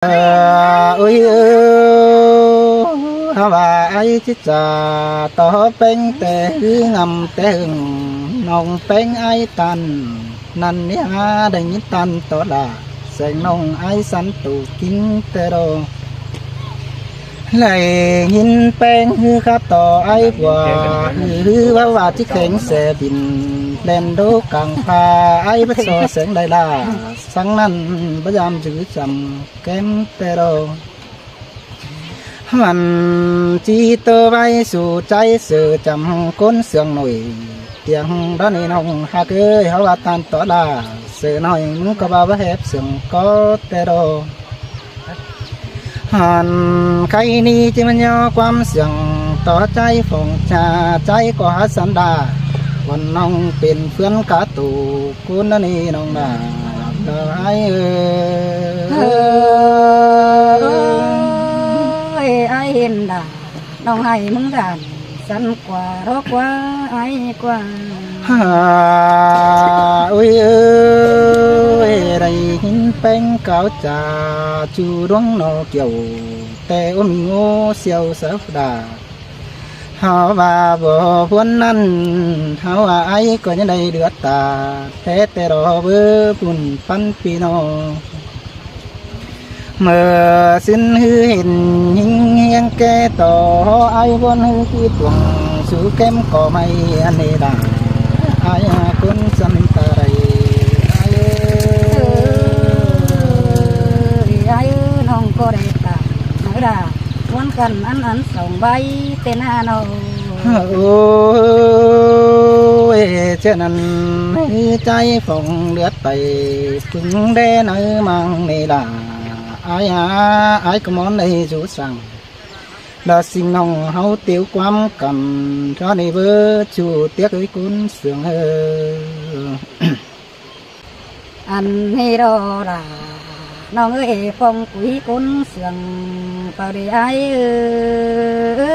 ເອີ ໂອ້ຍ ເອີ ເຮົາວ່າອ້າຍຈິດຈາ ຕໍ່ແປງແຕ່ຫຶງ ງາມແຕ່ຫຶງ ນ້ອງແປງອ້າຍຕັນ ນັ້ນນີ້ຫາໄດ້ຍິນຕັນຕໍ່ລາ ແສງນ້ອງອ້າຍສັນຕູກິນແຕ່ດອກ ໄດ້ຍິນແປງຫືຄາຕໍ່ອ້າຍກວ່າ ຫືວ່າວ່າທີ່ແຂງແສບິນ ແລ່ນໂດກາງຟ້າ ອ້າຍບັດຊໍແສງໄດ້ລາ ສັງນັ້ນບໍ່ຍາມຈື່ຈຳ ແກ້ມແຕ່ດອກ ມັນຈີໂຕໄວ້ສູ່ໃຈເສືອຈຳ ຄົນເຊື່ອງໜ້ອຍ ຕຽງດອນນີ້ນ້ອງຮັກເອີຍ ເຮົາວ່າຕານຕໍ່ລາ ເສືອໜ້ອຍ ມຶງກໍວ່າບໍ່ແຮບເຊື່ອງກໍແຕ່ດອກ ຫັ້ນໄຄນີ້ຈຶ່ງມັນຍໍຄວາມເຊື່ອງ ຕໍ່ໃຈຟອງຈາ ໃຈກໍຫາສັນດາ ວັນນ້ອງເປັນເພື່ອນກາໂຕ ຄຸນນະນີ້ນ້ອງນາ ດອກອ້າຍເອີ ເອີ ເອີຍ ອ້າຍເຫັນດາ ນ້ອງໃຫ້ມຶງດານ ສັນກວ່າ ຮອກວ່າ ອ້າຍກວ່າ ຫາ ໂອ້ຍ ເອີຍ ໄດ້ຍິນແປງກ່າວຈາ ຈູດວງໜໍ່ກ່ຽວ ແຕ່ອົນໂງ່ສ່ຽວສາວດາ ເຮົາວ່າບໍ່ພວນນັ້ນ ເຮົາວ່າອ້າຍກໍຍັງໄດ້ເລືອດຕາ ແທ້ແຕ່ລໍເບີບຸນປັນພີ່ນ້ອງ ເມື່ອຊຶນຫືເຫັນຍິງຮຽງແກ່ຕໍ່ ອ້າຍວອນຫືທີ່ປວງ ສູ່ແກ້ມກໍໄມ້ອັນນີ້ດາ ອ້າຍຫາຄົນສັນຕາໄດ ອ້າຍເອີ ເອີ ອ້າຍເອີ ນ້ອງກໍໄດ້ຕາ ເວລາ ວນກັນອັນອັນສອງໃບເຕນານ້ອງ ໂອ້ຍ ເຊັ່ນນັ້ນໃຫ້ໃຈຟອງເລືອດໄປ ປຶງແດ່ໃນມັງເນລາ ອາຍອາ ອາຍກໍມອນໃນສູ່ສັງ ລະສິ່ງນ້ອງເຮົາຕິວຄວາມກັນ ເທົ່ານີ້ເບີ ຊູຕຽກເອີຍກຸນເສືອງເອີ ອັນນີ້ດອລາ ນ້ອງເອີຍ ຟອງກຸຍກຸນເສືອງ ປາເດອາຍເອີ ເອີ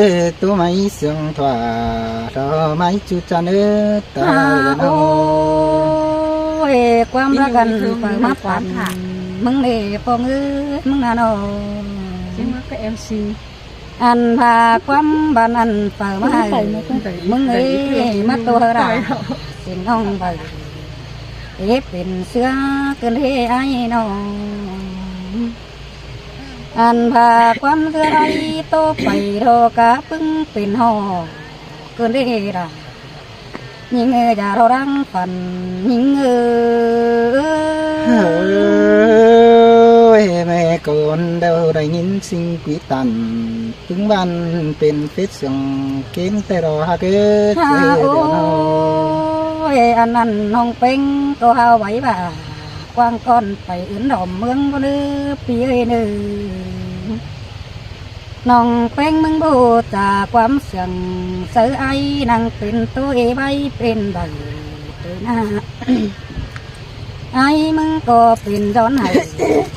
ຍ ໂຕໄມ້ເສືອງທວາ ດອກໄມ້ຈູຈັນເອີ ຕາຍ ໂອ້ຍ ຄວາມຮັກກັນເປີມາປັນ ມຶງເດ ຟອງເອີຍ ມຶງນະນ້ອງ ຊິມາກໍແອມຊິງ ອັນພາຄວາມບານອັນເປີມາໃຫ້ ມຶງເອີຍ ມາຕົວເຮີລາ ຊິນ້ອງໃບ ເອເປັນເສືອເກີນເຮອ້າຍນ້ອງ ອັນພາຄວາມເຊື່ອໄດ້ໂຕໄປ ລໍກະປຶງເປັນຫໍ ເກີນເຮລາ ຍິງເອີຍ ຢ່າລໍດັງຝັນ ຍິງເອີຍ ເອີຍ ແມ່ກອນແລ້ວໄດ້ຍິນສິ່ງກຸຍຕັນ ປຶງບ້ານເປັນເຟດສຽງ ເກນແຕ່ລໍຮັກເອີຍ ຮາ ເອີຍ ໂອ້ຍ ອັນນັ້ນນ້ອງເປັງກໍຫາໄວ້ວ່າ ກວ້າງກ່ອນໄປອື່ນດອມເມືອງບໍ່ເດີ ປີເອີຍເດີ ນ້ອງແປ້ງມຶງບໍ່ຈາຄວາມເຊື່ອງ ໃສ່ອ້າຍນາງເປັນໂຕເອໄວ້ເປັນໃບເປັນໜ້າ ອ້າຍມຶງກໍເປັນຍ້ອນໃຫ້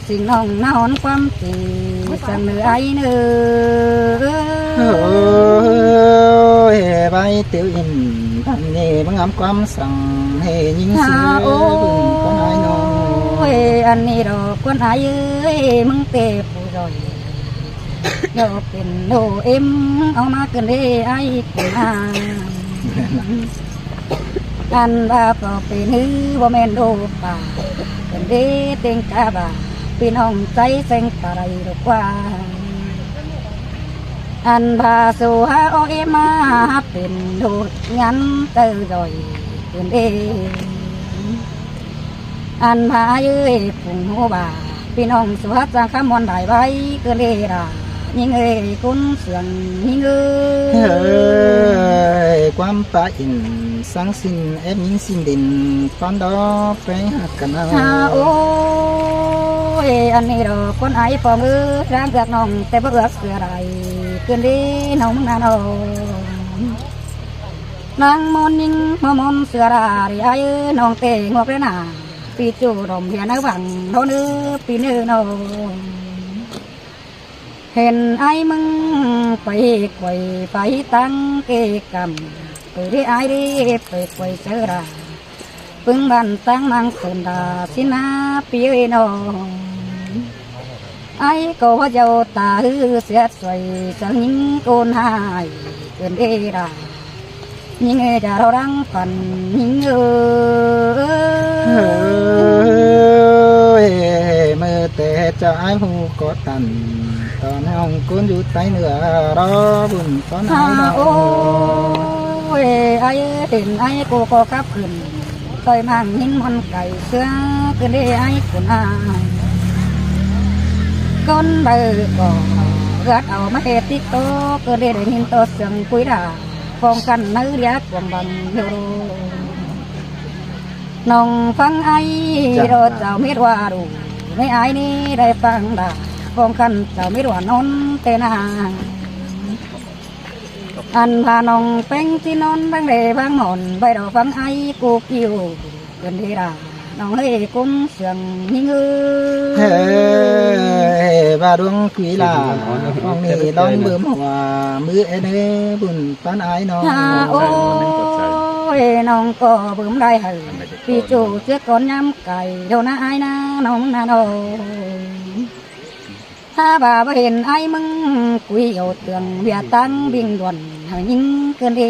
ສິ່ງນ້ອງນາຮອນຄວາມຈິງ ສັງເນີອ້າຍເນີ ໂອ້ຍ ໄວ້ຕິວອິນ ພັນເນ ມຶງອຳຄວາມສັງ ໃຫ້ຍິງເສືອ ໂອ້ຍ ບຸນຄວນອ້າຍນ້ອງ ອັນນີ້ດອກຄວນອ້າຍເອີຍ ມຶງເຕ ຜູ້ດອຍ ດອກເປັນໂດເອັມ ເອົາມາເກີນເດອ້າຍເປັນນາງ ອັນວ່າບໍ່ເປັນຮື ບໍ່ແມ່ນໂດປາ ເປັນເດເຕັງກາບາ ພີ່ນ້ອງໃຈແສງປາໄລດອກກວ່າ ອັນພາສູ່ຫາໂອເອມາ ເປັນໂດຍານເຕີດອຍ ເປັນເດ ອັນພາເອີຍ ປຸງໂຮບາ ພີ່ນ້ອງສຸຮັດສັງຄະມອນໄດ້ໄວ້ ເກີເລລາ ຍິງເອີຍ ກຸນເສືອງຍິງເອີຍ ເອີຍ ຄວາມປາອິນ ສັງສິນແອບຍິງສິນດິນ ປານດອກແປງຮັກກັນເອົາ ຮາ ໂອ້ຍ ອັນນີ້ດອກຄົນອາຍປອງເອີຍ ລາງເອືອກນ້ອງ ແຕ່ບໍ່ເອືອກເສືອໃດ ເກີນເດນ້ອງນານ້ອງ ນາງມອນຍິງມາມອນເສືອລາເດ ອາຍເອີຍ ນ້ອງເຕງອກເດນາ ປີຈູດອມເຮຍນາຫວັງ ໂນເນີ ປີເນີນ້ອງ ເຫັນອ້າຍມຶງໄປກວຍໄຟຕັ້ງເກກຳ ເປີເດອ້າຍເດ ໄປກວຍເຊີລາ ປຶງບ້ານຕ່າງມັງເສີນດາສິນນາ ປີເອີຍນ້ອງ ອ້າຍກໍວ່າເຈົ້າຕາຮືເສຍສວຍ ສາວຍິງໂອນຫາຍເອີ້ນເອດາ ຍິງເອີຍຈະເລົ່າດັງຝັນຍິງເອີຍ ເອີຍ ເມື່ອແຕ່ເຈົ້າອ້າຍຮູ້ກໍຕັນ ຕອນຫ້ອງກຸນຢູ່ໃຕ້ເໜືອ ລໍບຸນຕອນອ້າຍ ໂອ້ຍ ອ້າຍເຫັນອ້າຍກູກໍກັບຂຶ້ນ ຕ່ອຍມັງຫີນມ່ອນໄກ່ເສືອ ກໍໄດ້ອ້າຍກຸນອ້າຍ ກົ້ນໃບກໍເລືອດເອົາມາເຮັດຕິກໂຕ ກໍໄດ້ໄດ້ຍິນຕໍ່ສຽງກຸຍດາ ຟອງກັນໃນເລຍກວາງບັງເຮໂລ ນ້ອງຟັງອ້າຍ ເຈົ້າເມດວ່າດູ ໃນອ້າຍນີ້ໄດ້ຟັງດາ ຟອງກັນເຈົ້າເມດວ່ານອນແຕ່ນາ ອັນພານ້ອງແປ້ງຊິນອນ ບາງເດບາງໝອນ ໄປດອກຟັງອ້າຍກູກິວ ເປັນເດດາ ນ້ອງເອີຍ ກົນເສືອງຍິງເອີຍ ເອີ ບາດວງກີລາ ອອງນີ້ລອງເບິ່ມຫົວ ມືເອເນບຸນປານອ້າຍນ້ອງ ໂອ້ຍ ນ້ອງກໍເບິ່ມໄດ້ໃຫ້ ປີໂຈເສຍກ່ອນຍາມໄກ ໂດນນາອ້າຍນາ ນ້ອງນານ້ອງ ຫາວ່າບໍ່ເຫັນອ້າຍມຶງ ກຸຍເອົາເຕືອງ ເວຍຕັງວິງດ່ວນ ໃຫ້ຍິງເກີນເອ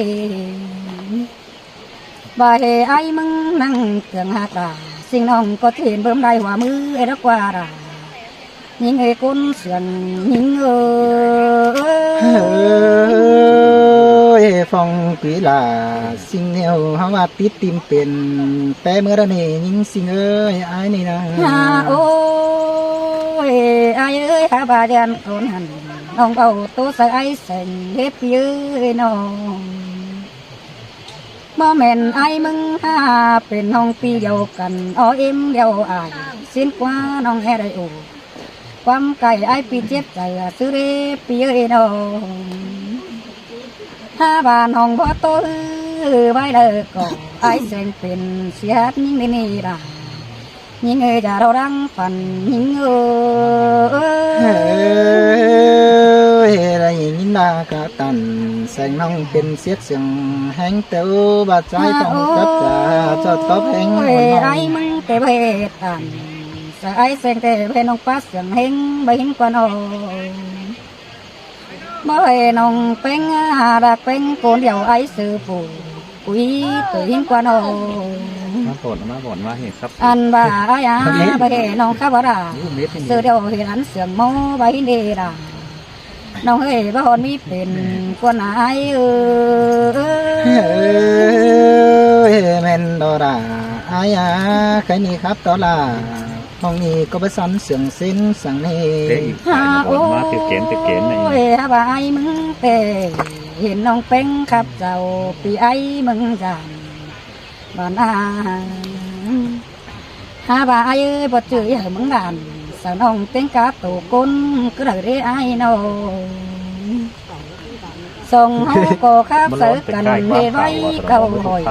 ບໍ່ເຫັນອ້າຍມຶງ ນັ່ງເຄື່ອງຫາກລາ ສິ່ງນ້ອງກໍເຫັນເບິ່ມໄດ້ ຫົວມືເອດກວ່າລາ ຍິງເອີຍ ກົນເສືອງຍິງເອີຍ ເອີ ຟອງປີລາ ສິ່ງແນວເຮົາວ່າຕິດຕິມເປັນ ແປເມື່ອໃດນີ້ຍິງ ສິ່ງເອີຍ ອ້າຍນີ້ນະ ໂອ້ຍ ອ້າຍເອີຍ ຫາວ່າຢ້ານຄົນຫັ້ນ ນ້ອງເວົ້າໂຕໃສ່ອ້າຍແສງເດ ປີເອີຍນ້ອງ ບໍ່ແມ່ນອ້າຍມຶງ ຫາເປັນນ້ອງປີດຽວກັນ ອໍເອັມດຽວອ້າຍ ຊິນກວ່ານ້ອງແອໄດໂອ ຄວາມໄກອ້າຍປີເຈັບໃຈ ອາຊື່ເດ ປີເອີຍນ້ອງ ຫາວ່ານ້ອງບໍ່ໂຕ ໄວ້ເລີກໍ ອ້າຍແສງເປັນ ຊິຮັກຍິງເດນີ້ລະ ຍິງເອີຍ ຢ່າເລົ່າດັງຝັນຍິງເອີຍ ເອີຍ ໄດ້ຍິນລາກະຕັນ ແສງນ້ອງເປັນສຽດສຽງແຮງແຕ່ວ ບາດໃຈຕ້ອງຈັບຈາ ເຈົ້າຕອບແຮງ ໂອ້ຍ ອ້າຍມຶງແຕ່ເວດອັນ ສະອາຍແສງແຕ່ເວນ້ອງປາດສຽງແຮງ ບໍ່ເຫັນກວ່ານ້ອງ ບໍ່ໃຫ້ນ້ອງແປ້ງ ດາກແປ້ງ ໂກນດຽວອ້າຍຊື່ປູ ກຸຍໂຕເຫັນກວ່ານ້ອງ ມາບ່ອນ ມາບ່ອນ ມາເຮັດຄັບ ອັນວ່າອ້າຍອາ ບໍ່ໃຫ້ນ້ອງຄັບວ່າດາ ຊື່ດຽວເຫັນອັນເຊື່ອງໝໍ ບໍ່ເຫັນເດດາ ນ້ອງເອີຍ ບໍ່ຮອດມີເປັນກວ່ານາອ້າຍເອີຍ ເອີຍ ແມ່ນດອດາ ອ້າຍອາ ໃຄນີ້ຄັບດອດາ ຫ້ອງນີ້ກໍບໍ່ສັນເຊື່ອງເຊັ່ນສັງເນ ເຕະອີກ ຫາ ໂອ້ຍ ມາເຕະເກມ ເຕະເກມ ໂອ້ຍ ຫາວ່າອ້າຍມຶງເຕະ ເຫັນນ້ອງເປັງຄັບເຈົ້າ ປີອ້າຍມຶງຢ້ານ ບານອາ ຫາວ່າອ້າຍເອີຍ ບໍ່ຈື່ໃຫ້ມຶງດ້ານ ສາວນ້ອງເຕັງກາໂຕກົນ ກໍໄດ້ເດອ້າຍນ້ອງ ສອງເຮົາກໍຄາບໃສ່ກັນເວໄວ້ເກົ້າຮ້ອຍ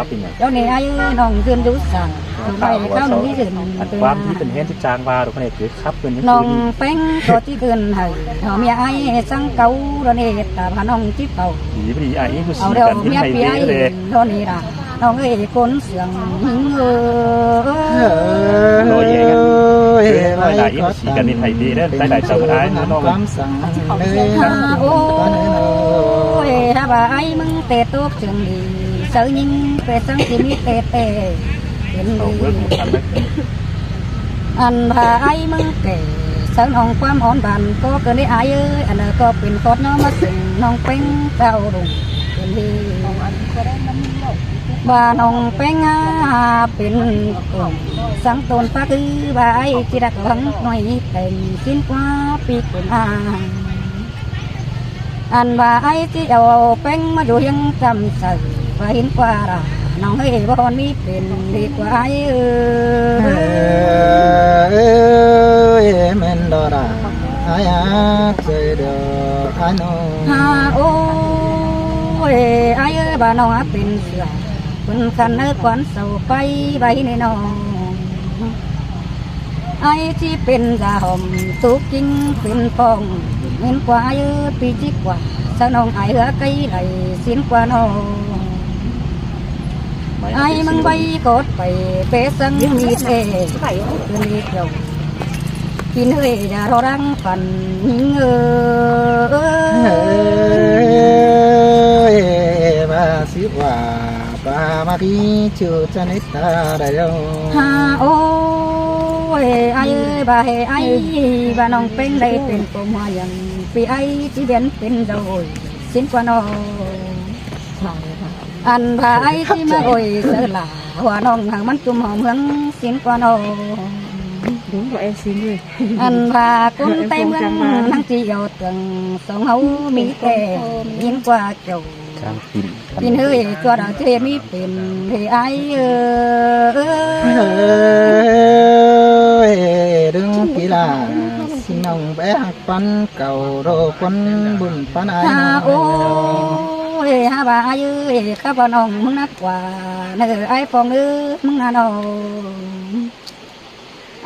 ດຽວນີ້ອ້າຍນ້ອງຢືນຢູ່ສັງ ໄປເກົ້າໜຶ່ງທີ່ຢືນ ອັນຄວາມທີ່ເປັນແຮງທີ່ຈ້າງວ່າ ດອກນີ້ຄືຄັບເປັນ ນ້ອງແປ້ງກໍຊິຂຶ້ນໃຫ້ ເຮົາເມຍອ້າຍສັງເກົ່າ ດຽວນີ້ຕາພານ້ອງຈິເປົ່າ ດີບໍ່ດີອ້າຍ ເອົາດຽວເມຍປີອ້າຍ ດຽວນີ້ລະ ນ້ອງເອີຍ ຄົນເຊື່ອງຍິງເອີຍ ໂອ້ຍ ເອີຍ ຫຼາຍອີກ ສີກັນນີ້ໄທດີເດີ ໄດ້ຫຼາຍເຈົ້າກໍໄດ້ນ້ອງ ຄວາມສັງເດີ ໂອ້ຍ ຖ້າວ່າອ້າຍມຶງແຕ່ຕົກເຊິ່ງດີ ເຈົ້າຍິງແຕ່ສັງທີ່ມີແຕ່ແຕ່ ເປັນດີ ອັນວ່າອ້າຍມຶງແກ່ ເຈົ້ານ້ອງຄວາມອ່ອນບານ ກໍເກີນໄດ້ອ້າຍເອີຍ ອັນນັ້ນກໍເປັນຄອດນ້ອງມາເຊິ່ງ ນ້ອງເປັງເຈົ້າລຸງ ເປັນດີ ວ່ານ້ອງແປ້ງຫາເປັນກົງ ສັງໂຕນປາກຄືວ່າອ້າຍຈິລັກຫວັງໜ້ອຍແຕ່ງ ຊິນກວ່າປີກຸນອາ ອັນວ່າອ້າຍຊິເອົາແປ້ງມາຢູ່ຮຽງຈຳໃສ ວ່າເຫັນກວ່າລະ ນ້ອງເອີຍ ບໍ່ມີເປັນດີກວ່າອ້າຍເອີຍ ເອີຍ ແມ່ນດອກລະ ອ້າຍຮັກເຈົ້າດອກ ອ້າຍນ້ອງ ຫາ ໂອ້ຍ ອ້າຍເອີຍ ວ່ານ້ອງເປັນເສືອ ເພິ່ນຄັນເນີກວນເສົາໄປໄວ້ໃນນ້ອງ ອ້າຍຊິເປັນຢາຫອມ ຕູກກິນເປັນຟອງ ເຫັນກວ່າອ້າຍເອີຍ ປີຈິກວ່າ ສະໜອງອ້າຍເຮືອໄກໄຫຼ ສິນກວ່ານ້ອງ ອ້າຍມຶງໄວກອດໄປ ເປສັງມີແທ້ຄືເລດເຈົ້າ ກິນເຮີ້ຍຢ່າທໍລັງຝັນຍິງເອີ ເອີຍ ວ່າຊິວ່າປາມາພີຈູຈະນິດຕາໄດ້ແລ້ວ ຫາໂອ້ຍ ອ້າຍເອີຍ ວ່າໃຫ້ອ້າຍ ວ່ານ້ອງເປັນໄດ້ເປັນປົມຫົວຫຍັງ ປີອ້າຍຊິເປັນເປັນເຈົ້າໂອ້ຍ ສິ້ນກວ່ານ້ອງ ອັນວ່າອ້າຍຊິມາໂອຍເສີຫຼາ ວ່ານ້ອງຫາກມັນຈຸ່ມຫອມເຮືອງຊິນກວ່ານ້ອງ ດຸບໍ່ແອຊິນເລີຍ ອັນວ່າຄົນໃຕ້ເມືອງຫັ້ນຊິເອົາເຖິງ ສອງເຮົາມີແຕ່ຍິງກວ່າເຈົ້າ ທາງປິ່ນ ປິ່ນເຮີ້ຍ ຕົວດາວເທມີເປັນເຮີ້ຍອ້າຍເອີ ເອີຍ ດຶງກິລາ ຊິນ້ອງແບກ ປັນເກົ່າໂດຄົນບຸນປານອ້າຍ ຫາໂອ້ຍ ຫາວ່າອ້າຍເອີຍ ຂ້າວ່ານ້ອງມຶງໜັກກວ່າ ເນີອ້າຍຟອງເອີ ມຶງນະນ້ອງ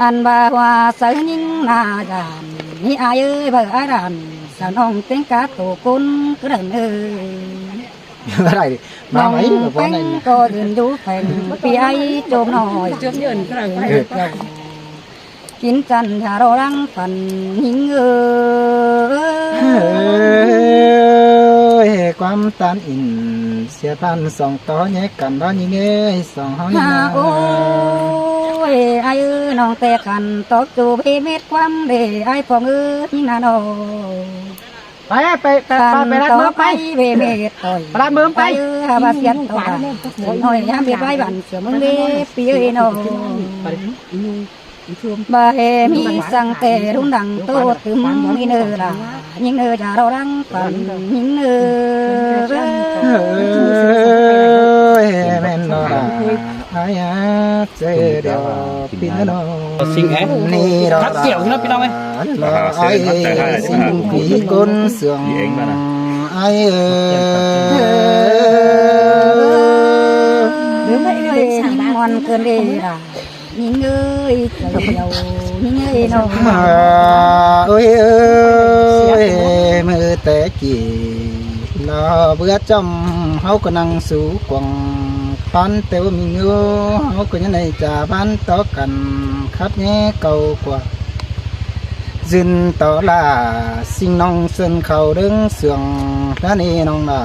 ອັນວ່າວ່າໃສ່ຍິງໜ້າດ້ານ ນີ້ອ້າຍເອີຍ ເບີອ້າຍດ້ານ ສາວນ້ອງເຕັງກາໂຕກົນກະເດີນເອີຍ ບໍ່ໄດ້ ມາໃໝ່ ນ້ອງແປ້ງກໍຢືນຢູ່ແຂວງ ປີອ້າຍໂຈມນ້ອຍ ເອີ ກິນຈັນທາລໍລັງຝັນຍິງເອີຍ ເອີຍ ຄວາມຕານອິນ ເສຍພັນສອງຕໍ່ແຍກກັນດອກຍິງເອີຍ ສອງເຮົານີ້ນາ ໂອ້ຍ ອ້າຍເອີຍ ນ້ອງແຕກກັນຕອກຈູເພເມັດຄວາມເດ ອ້າຍຟອງເອີຍ ຍິງນານ້ອງ ໄປ ໄປ ໄປ ໄປ ໄປລັກເມືອງໄປ ເວເມດຕ່ອຍ ໄປລັກເມືອງໄປ ເອີ ຫາວ່າສຽດຕໍ່ ນ້ອຍຍາມເຮັດໄວ້ບ້ານເສືອເມືອງເດ ປີເອີຍນ້ອງ ບໍ່ເຮມີສັງແຕ່ຮຸນດັງໂຕຕຶມ ຍິງເນີລາ ຍິງເນີຈາເຮົາດັງປັນຍິງເນີ ເອີຍ ແມ່ນບໍ່ລະ ອາຍ ເຈີດຽວ ປີນະນ້ອງ ຊິງແອ ນີ້ດອກ ຄັດກ່ຽວເນາະ ພີ່ນ້ອງເອີຍ ລະອາຍ ຊິງປີກົນເຊື່ອງ ອາຍເອີຍ ເອີຍ ມ່ວນເກີນເດລະ ຍິງເອີຍ ເຈົ້າ ຍິງເອີຍນ້ອງ ອາ ໂອ້ຍ ເອີຍ ມື້ແຕ່ກີ້ ລາວເບືອຈອມ ເຮົາກໍນັ່ງສູ່ກວາງ ປານແຕ່ວ່າມີເງິນ ເຮົາກໍຍັງໄດ້ຈາບ້ານຕໍ່ກັນ ຄັບແຍ່ເກົ່າກວ່າ ຢືນຕໍ່ລາ ຊິງນ້ອງເຊີນເຂົ້າເດີງເຊື່ອງ ລະນີ້ນ້ອງລາ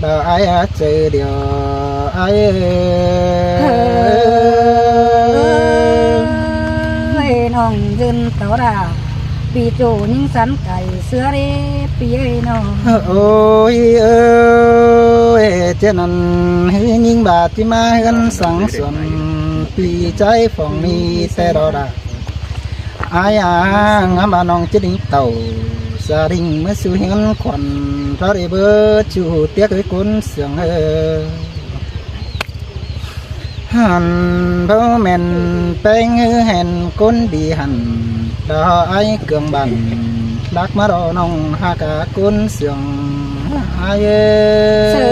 ລະອາຍເຈີດຽວ ອາຍເອີຍ ເອີຍ ນ້ອງຢືນຕໍ່ລາ ປີໂຈຍິງສັນໄກ່ເສືອເດ້ ປີເອີຍນ້ອງ ໂອ້ຍເອີຍ ເຈົ້ານັ້ນ ຮີຍິງບາດທີ່ມາເຮືອນສັງສວນ ປີໃຈຟອງມີແຕ່ດອດາ ອາຍອາງາມບານ້ອງຈະດິງເຕົ້າ ສາດິງເມື່ອສູ່ເຮືອນຂວັນ ເທົ່າໄດ້ເບີດຊູ້ຕຽກເອີຍກົນເຊື່ອງເອີຍ ຫັ້ນບໍ່ແມ່ນແປ້ງເຮືອແຫ່ນກົນດີຫັ້ນ ດາວອ້າຍເກືອງບ້ານ ລັກມາດອກນ້ອງຫາກາກົນເຊື່ອງ ອາຍເອີຍ ເຊີ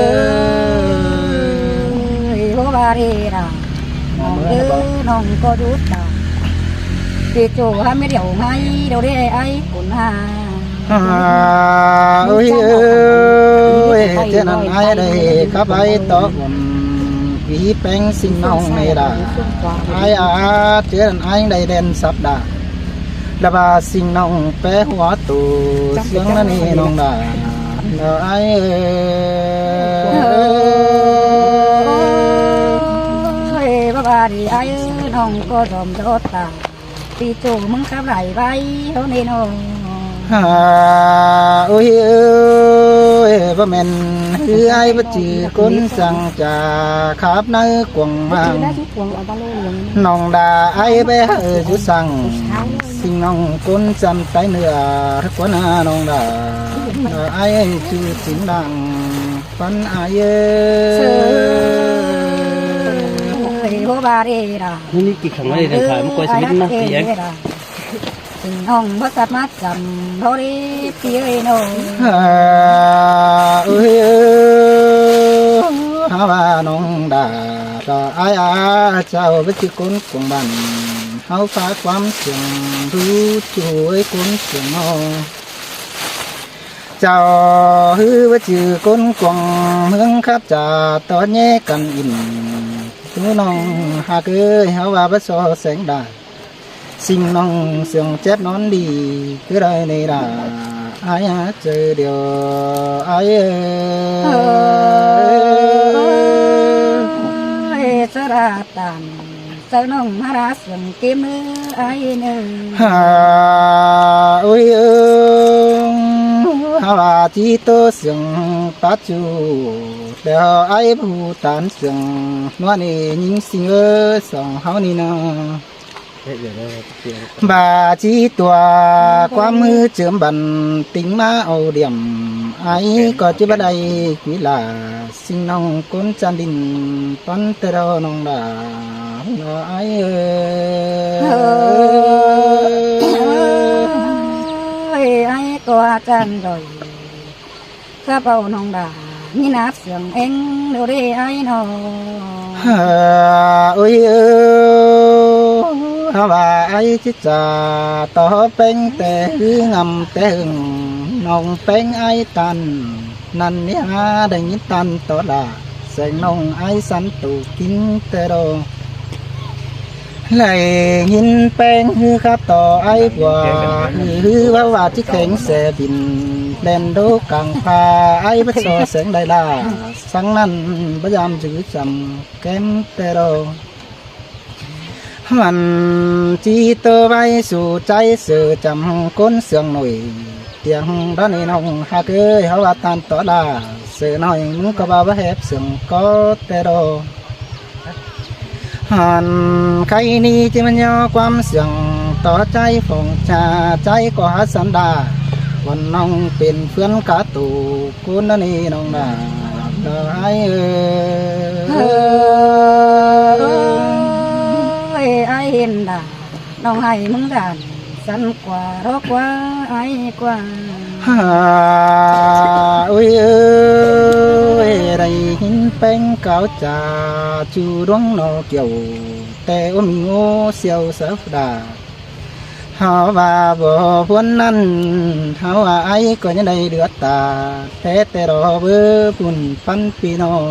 ຍ ບໍ່ວ່າເດດາ ນ້ອງເອີຍ ນ້ອງກໍຢຸດຕາ ເຈໂຈຫາແມ່ດຽວໃຫ້ດອກເດອ້າຍກຸນຫາ ອາ ໂອ້ຍເອີຍ ເທື່ອນັ້ນອ້າຍໄດ້ກັບໄປຕອກ ປີແປງສິ່ງນ້ອງໃນດາ ອ້າຍອາ ເທື່ອນັ້ນອ້າຍໄດ້ແດນສັບດາ ລະບາສິ່ງນ້ອງແປຫົວໂຕ ສຽງນັ້ນນີ້ນ້ອງດາ ລະອ້າຍເອີຍ ເອີຍ ບາບາດີອ້າຍເອີຍ ນ້ອງກໍຍອມໂດດຕາຍ ປີໂຈມຶງຂັບໄລ່ໄວ້ເຮົາແນ່ນອນ ຫາ ໂອ້ຍເອີຍ ບໍ່ແມ່ນ ຄືອ້າຍບໍ່ຈື່ຄົນສັງຈາ ຂັບໃນກວາງມາງ ນ້ອງດາອ້າຍໄປເຮີຢູ່ສັງ ສິ່ງນ້ອງຄົນຈຳໃຕ້ເນື້ອ ກວ່າໜ້ານ້ອງດາ ດາອ້າຍຈື່ຈິງດັງ ປັນອາຍເອີ ເຊີ ເອີຍ ບໍ່ບາເດດາ ນີ້ ນີ້ກິນຂອງໄວ້ເດີ ຂາຍມັນກວ່າຊິເຮັດນະ ເອີຍ ເອີຍ ເອີຍ ເອີຍ ນ້ອງບໍ່ສາມາດຈຳບໍ່ໄດ້ ເອີຍນ້ອງ ຫາ ເອີຍ ເອີຍ ຫາວ່ານ້ອງດາ ດາອາຍອາ ເຈົ້າເປັນຊິຄົນກວາງບ້ານ ເຮົາພາຄວາມສຽງ ຮູ້ຊ່ວຍຄົນສຽງນ້ອງ ເຈົ້າ ຄືວ່າຈື່ຄົນກວາງເມືອງຄັບຈາ ຕອນແຍກກັນອິນ ເອີ ນ້ອງຮັກເອີຍ ເຮົາວ່າບໍ່ສໍແສງດາ ສິ່ງນ້ອງເຊື່ອງແຈັດນອນດີ ຄືໄດ້ໃນດາ ອາຍຫາເຈີດຽວ ອາຍເອີຍ ເອີຍ ສະລາຕັນ ເຈົ້ານ້ອງມາລາເຊື່ອງເກມເອີ ອາຍເອີຍ ຫາ ໂອ້ຍເອີຍ ຫາວ່າຈີໂຕເຊື່ອງປາຈູ ແລ້ວອ້າຍຜູ້ຕານເຊື່ອງ ນົວນີ້ຍິງຊິງເອີ ສອງເຮົານີ້ນາ ບາຈີຕົວ ຄວາມມືເຈີມບັນ ຕິງມາເອົາດຽມ ອ້າຍກໍຈະບໍ່ໄດ້ກຸຍລາ ຊິງນ້ອງກົນຈັນດິນ ປັນແຕ່ດອກນ້ອງດາ ນ້ອງອ້າຍເອີ ເອີຍ ອ້າຍກໍຈັນດອຍ ກະເປົານ້ອງດາ ມີໜ້າເຊື່ອງເອັງໂດເດອ້າຍນ້ອງ ເອີ ໂອ້ຍເອີ ຫາວ່າອ້າຍຈິດຈາ ຕໍ່ແປງແຕ່ຫືງາມແຕ່ຫຶງ ນ້ອງແປງອ້າຍຕັນ ນັ້ນນີ້ຫາໄດ້ຍິນຕັນຕໍ່ລາ ແສງນ້ອງອ້າຍສັນຕູກິນແຕ່ດອກ ໄດ້ຍິນແປງຫືຄາຕໍ່ອ້າຍຜົວ ຫືວ່າວ່າຈິແຂງແສບິນ ແລ່ນໂດກາງຟ້າ ອ້າຍບັດສໍແສງໄດ້ລາ ສັງນັ້ນບໍ່ຍາມຈື່ຈຳ ແກມແຕ່ດອກ ມັນຈີໂຕໄວ້ສູ່ໃຈເສືອຈຳ ຄົນເຊື່ອງໜ້ອຍ ຕຽງດອນນີ້ນ້ອງຮັກເອີຍ ເຮົາວ່າຕານຕໍ່ລາ ເສືອໜ້ອຍ ມຶງກໍວ່າບໍ່ແຮບເຊື່ອງກໍແຕ່ດອກ ຫັ້ນ ໃຄນີ້ຈິມັນຍໍຄວາມເຊື່ອງ ຕໍ່ໃຈຟອງຈາ ໃຈກໍຫາສັນດາ ວັນນ້ອງເປັນເພື່ອນກາໂຕ ຄົນດອນນີ້ນ້ອງດາ ດອກອ້າຍເອີ ເອີຍ ອ້າຍເຫັນດາ ນ້ອງໃຫ້ມຶງດານ ສັນກວ່າ ຮອກວ່າ ອ້າຍກວ່າ ຫາ ໂອ້ຍເອີຍ ໄດ້ຍິນແປງກ່າວຈາ ຈູດວງໜໍ່ກ່ຽວ ແຕ່ໂອມີໂອສ່ຽວສາວດາ ເຮົາວ່າບໍ່ພວນນັ້ນ ເຮົາວ່າອ້າຍກໍຍັງໄດ້ເຫຼືອຕາ ແທ້ແຕ່ລໍເບີພຸ້ນປັນພີ່ນ້ອງ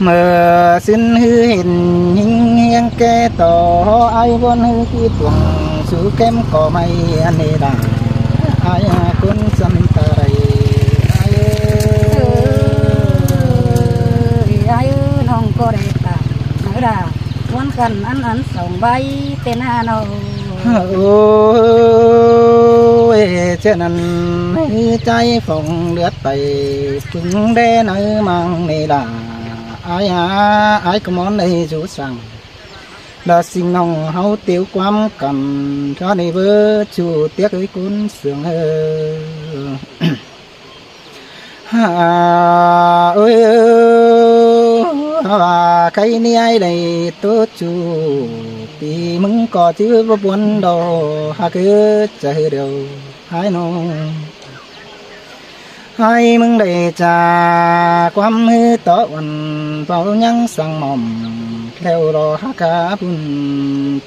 ເມື່ອຊຶນຫືເຫັນຫິງຮຽງແກ່ຕໍ່ ອ້າຍວອນຫືທີ່ປວງ ສູ່ແກ້ມກໍໄມ້ອັນເນດາ ອ້າຍຫາຄົນສຳຕາໄດ ອ້າຍເອີຍ ອ້າຍເອີຍ ນ້ອງກໍໄດ້ຕາມນາດາ ວນກັນອັນອັນສອງໃບເຕນານ້ອງ ໂອ້ຍ ເຊັ່ນນັ້ນໃຈຟອງເລືອດໄປ ປຶງແດ່ໃນມັງເນລາ ອ້າຍຫາ ອ້າຍກະມອນໃນຊູສັງ ລະສິ່ງນ້ອງເຮົາຕິວຄວາມກັນ ເທົ່າໃນເບີຊູຕຽກເອີຍຄຸນເຊື່ອງເອີ ຫາ ເອີຍ ຫາວ່າໄຄນີ້ອ້າຍໄດ້ໂຕຈູ ປີມຶງກໍຈື່ບໍ່ບົນດອກ ຫາກເອີຍໃຈດຽວ ຫາຍນ້ອງ ໃຫ້ມຶງໄດ້ຈາກຄວາມຮືຕໍ່ວັນ ເວົ້າຍັງສັງໝອມ ແລ້ວລໍຫາກາບຸນ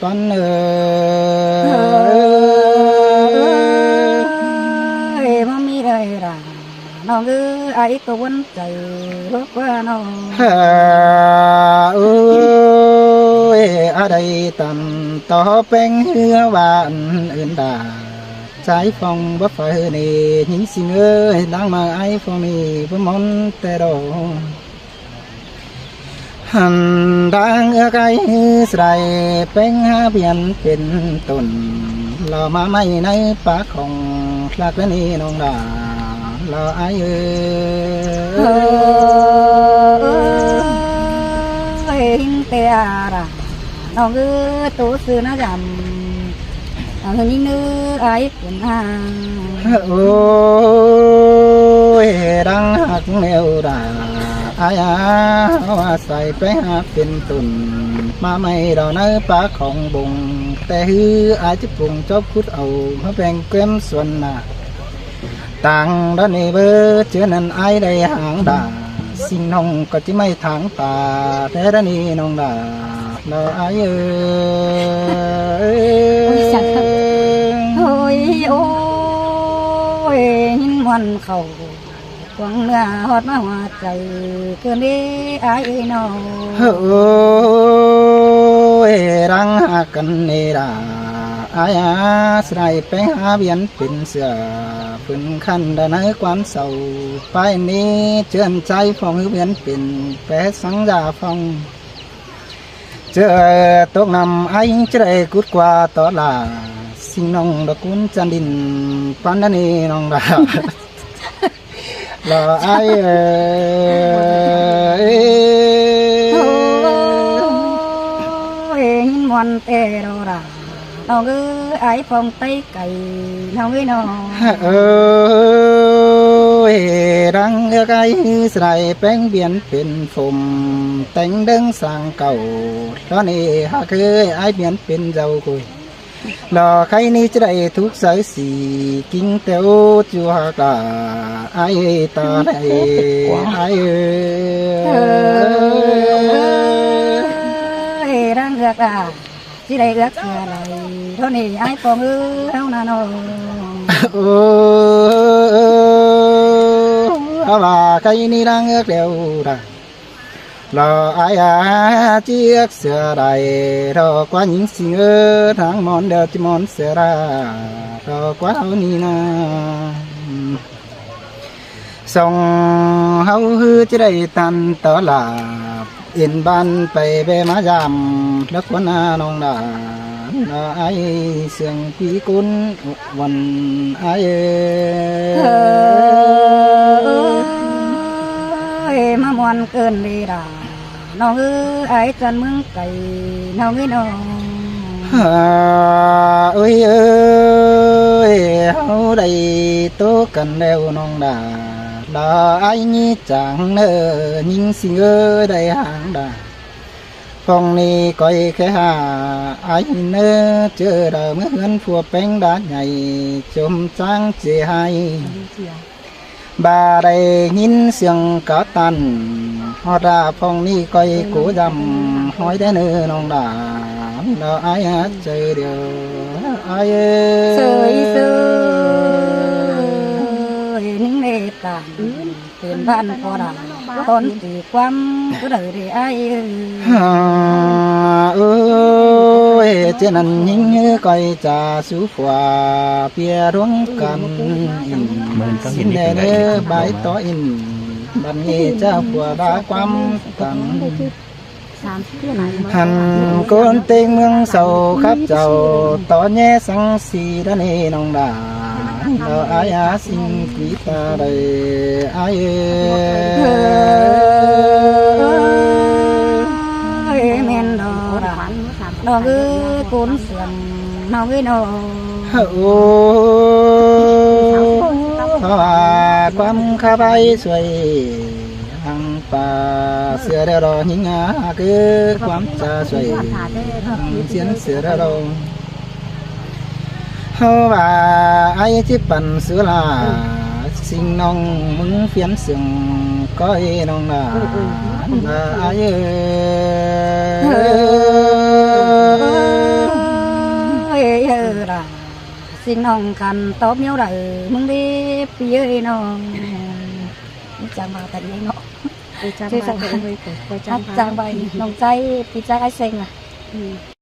ຕອນເອີຍ ເອີຍ ບໍ່ມີໄດ້ລາ ນ້ອງເອີຍ ອ້າຍກໍວົນໃຈບໍ່ກວ່ານ້ອງ ເອີຍ ອາໄດ້ຕັນຕໍ່ແປງເຮືອວ່າອັນອື່ນດາ ໃຈຟອງບໍ່ໄຟນີ້ຍິງຊິງເອີຍ ນາງມາອ້າຍຟອງນີ້ບໍ່ມົນແຕ່ດອກ ຫັ້ນດາງເອື້ອໄກສາຍແປງຫາປ່ຽນເປັນຕົ້ນ ລາວມາໃໝ່ໃນປາກຂອງ ລັກລະນີນ້ອງດາ ລາວອ້າຍເອີຍ ເອີຍ ເອີຍ ເຫັນແຕ່ອາຣາ ນ້ອງເອີຍ ໂຕຊື່ນາຢຳ ເອົາເຮັດນີ້ເນີ ອ້າຍເປັນອາ ໂອ້ຍ ດັງຮັກແນວດາ ອ້າຍອາ ເຮົາອາໄສໄປຫາເປັນຕົ້ນ ມາໃໝ່ດອກໃນປ່າຂອງບົງ ແຕ່ຮືອ້າຍຈະປຸງຈອບຂຸດເອົາ ມາແບ່ງແກ້ມສ່ວນໜ້າ ຕ່າງດອນນີ້ເບີ ເຈີນັ້ນອ້າຍໄດ້ຫາງດາ ສິ່ງນ້ອງກໍຈິໄມ່ທາງຕາ ແທ້ດອນນີ້ນ້ອງດາ ລາວອ້າຍເອີຍ ໂອ້ຍ ໂອ້ຍ ໂອ້ຍ ຍິນມ່ວນເຂົ້າ ຫວງເນື້ອຮອດມາຫົວໃຈ ເກີນເດ້ອ້າຍເອີຍນ້ອງ. ໂອ້ຍ ລັງຫາກັນເນລາ ອ້າຍອາ ສະໄດແປງຫາວຽນເປັນເສືອ ເພິ່ນຂັນດາໃນກວານເຊົາ ປາຍນີ້ເຈີນໃຈຟອງຫືອວຽນເປັນ ແປສັງຢາຟອງ ເຈີຕົກນ້ຳ ອ້າຍຈະໄດ້ກຸດກວ່າຕໍ່ລາ ຊິງນ້ອງດອກກຸນຈັນດິນ ປານດານີ້ນ້ອງດາ ລາອ້າຍເອີຍ. ໂອ້ຍ ຍິນມ່ວນແຕ່ລາ ນ້ອງເອີຍ ອ້າຍຟອງໄຕໄກ່ ນ້ອງເອີຍນ້ອງ. ເອີຍ ດັງເອື້ອກອ້າຍ ສະໄດແປງວຽນເປັນ ຜົມແຕ່ງເດີງສ້າງເກົ່າ ຕອນນີ້ຫາກເຄີຍອ້າຍວຽນເປັນເຈົ້າກຸຍ ລໍໃຄນີ້ຈະໄດ້ທຸກໃສສີ ກິງແຕ່ໂອຈູຫາກາ ອ້າຍຕາໄດ້ ອ້າຍເອີຍ. ເອີຍ ດັງເອື້ອກອ້າຍ ຊິໄດ້ເອື້ອກເທື່ອໃດ ເທົ່ານີ້ອ້າຍຟອງເອີຍ ເຮົານະນ້ອງ. ໂອ້ ເອົາວ່າໃຄນີ້ດັງເອື້ອກແລ້ວດາ ລໍອ້າຍອາ ເຈືອກເສືອໃດ ລໍກວ່າຍິງສິງເອີ ທາງມອນແລ້ວຈິມອນເສືອດາ ລໍກວ່າເຮົານີ້ນາ ສ່ອງເຮົາຄືຈະໄດ້ຕັນຕະຫຼາບ ເອັນບ້ານໄປແວະມາຢາມ ແລ້ວຄວນນານ້ອງດາ ລາອ້າຍເຊື່ອງປີກຸນ ວັນອ້າຍເອີຍ. ເອີຍ ມາມ່ວນເກີນເວລາ ນ້ອງເອີຍ ອ້າຍຈັນເມືອງໄກ ນ້ອງເອີຍນ້ອງ. ເອີຍ ເອີຍ ເຮົາໄດ້ໂຕກັນແລ້ວນ້ອງດາ ລາອ້າຍນີ້ຈາງເນີ ຍິງສິງເອີຍ ໄດ້ຫາງດາ ຟອງນີ້ກ້ອຍແຄ່ຫາ ອ້າຍເນີ ເຈີດາເມືອເຮືອນຜົວແປງດາໃຫຍ່ ຈົມຈາງເຈໄຮ ບາໄດ້ຍິນສຽງກະຕັນ ຮອດດາຟອງນີ້ກ້ອຍໂກຢຳ ຮອຍແດ່ເນີນ້ອງດາ ລາອ້າຍຮັກໃຈດຽວ ອ້າຍເອີຍ. ເຊີຍເຊີຍ ຍິງເມດຕາ ເປັນບ້ານພໍ່ດາ ຄອນຕີຄວາມກໍໄດ້ເດ້ອ້າຍເອີຍ. ເອີຍ ເຈົ້ານັ້ນຍິງເອີຍ ກ້ອຍຈາສູ່ຜົວ ເປຍດວງກັນອິນ ຊິນແດ່ເດີບາຍຕໍ່ອິນ ບັດນີ້ເຈົ້າຜົວດາຄວາມກັນ ຫັ້ນໂກນເຕັງເມືອງເຊົາ ຄັບເຈົ້າຕໍ່ແຍສັງສີດາເນນ້ອງດາ ລາອ້າຍອາ ຊິງກີຕາໄດ້ອ້າຍເອີຍ. ເອີຍ ແມ່ນດອກລະ ນ້ອງເອີຍ ໂກນເຊື່ອງນ້ອງເອີຍນ້ອງ. ໂອ້ ຄວາມຄາບາຍຊ່ວຍ ຮັງປາເສືອດາວດອງ ຍິງຫາກເອີ ຄວາມຈາຊ່ວຍ ຮັງສຽນເສືອດາວດອງ. ເຮົາວ່າອ້າຍຈິປັນສຸລາ ຊິງນ້ອງມຶງຟຽນເຊິ່ງ ກ້ອຍນ້ອງນາ ນາອ້າຍເອີ. ເອີ ເອີລະ ຊິງນ້ອງຄັນຕອບແນວໃດ ມຶງເດ້ ປີເອີຍນ້ອງ. ຈັງວ່າກັນເອງເນາະ ເອີ ຈັງວ່າກັນເອງ ຈັງວ່າ ຈັງວ່ານ້ອງໃຈ ປີໃຈອ້າຍເຊັງລະ ອືມ.